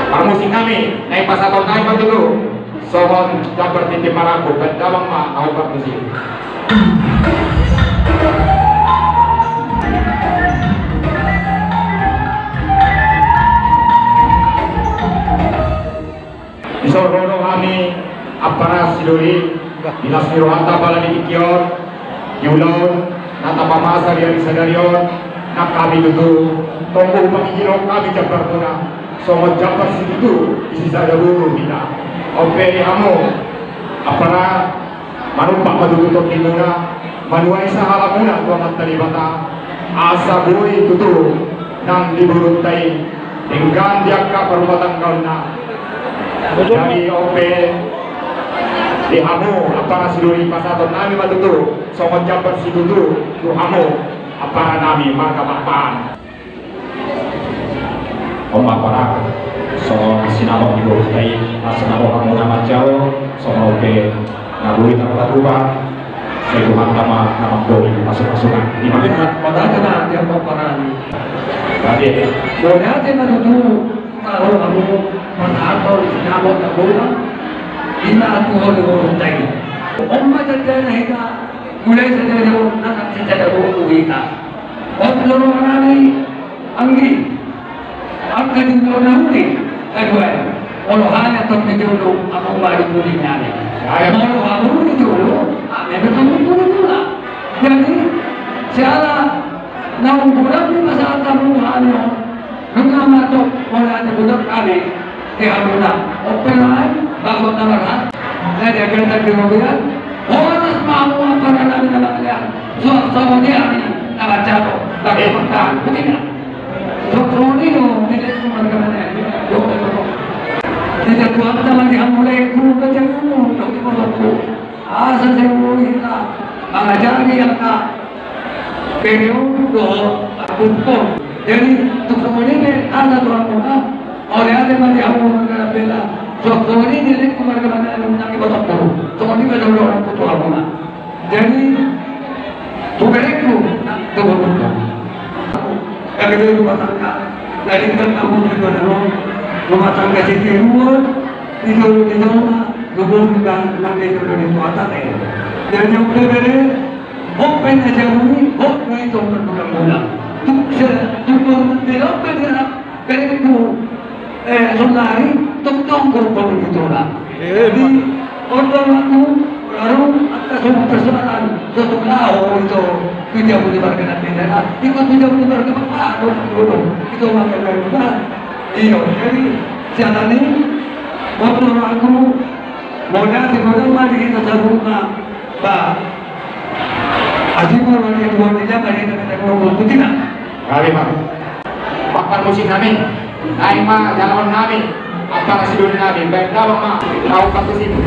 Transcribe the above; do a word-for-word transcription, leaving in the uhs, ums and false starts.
Parmusik nami, naeng pasahaton nami ma tutu songon jambar tintin marangkup, baen damang ma na hombar tusi. Dison ro do hami ampara sidoli, di las ni rohanta pala di tingki on, di ulaon na tapamasa di ari sadari on, nang hami tutu tongtong mangihut hami jambarmuna songon jambar situtu di sisada boru hita. On pe di hamu ampara, manumpak ma tutu tondimuna, manuai sahalamuna tu Amanta Debata, asa boi tutu nang di borunta i denggan di angka parumatanggaonna. Jadi on pe di hamu ampara sidoli, pasahaton nami ma tutu songon jambar situtu tu hamu ampara nami marga Pakpahan. On ma ampara, songon sinamot ni borunta i, na sinamot hamu na manjalo, songon on pe na boi tarpatupa, sai Tuhanta ma na mamboi pasu-pasuna. Ima. Mauliate ma di hamu ampara nami. Mauliate ma tutu, molo hamu pasahathon sinamot na boi, ima tu ho di borunta i. On ma tandana hita, mulai sadari on nang sisada boru hita. On do roha nami, anggi, angka jumolo na uli, na dua i. Molo hami antong di jolo, hamu ma di pudi nami. Molo hamu di jolo, hami ma antong di pudi muna. Jadi siala naung godang ni pasahat hamu hami on, nunga ma antong mauliate godang hami di hamuna. On pe lae, bagot na marhat na diagatak di robean. Horas ma hamu ampara nami na mangalean. Suang songon i hami na manjalo, bagi Pakpahan, betina. Suang songon i do nilaiku marga Manali. Titah Tuhanta ma di hamu laengku, manjalo hamu dohot ibotongku, asa sai boi hita mangajari angka bere on dohot angka buku on. Jadi tung songon i pe hata tu hamuna, mauliate ma di hamu marga Dambela. Suang songon i nilaiku marga Manali nang ibotongku. Songon i ma jolo dohononku tu hamuna. Jadi tu berengku, tu berengku. Gabe do rumah tangga, jadi kan kamu juga dong. Rumah tangga sitiruan, di jolo, di jolo, gubernur dan nang di jolo di tua tata. Jadi on pe bere, on pe na jabu i, on pe itu berguna-guna. Tuk se, tuk berguna, on pe dia Berengku, eh, sonari, tongtong do pamuli tulang. Jadi on do laku, lalu angka songon persoalan, so tung laho ito tu jabu ni marga Dambela, ingkon tu jabu ni marga Pakpahan do, ito marga Dambela. Iyo, jadi siala ni on do laku, mauliate godang ma di hita saluhutna. Ba. Asing ma wali dua ni jam, wali na kata dua puluh putih na. Kami ma. Pakpahan musik nami. Naeng ma jalaon nami. Ampara sidoli nami. Baen damang ma. Tahu patus itu.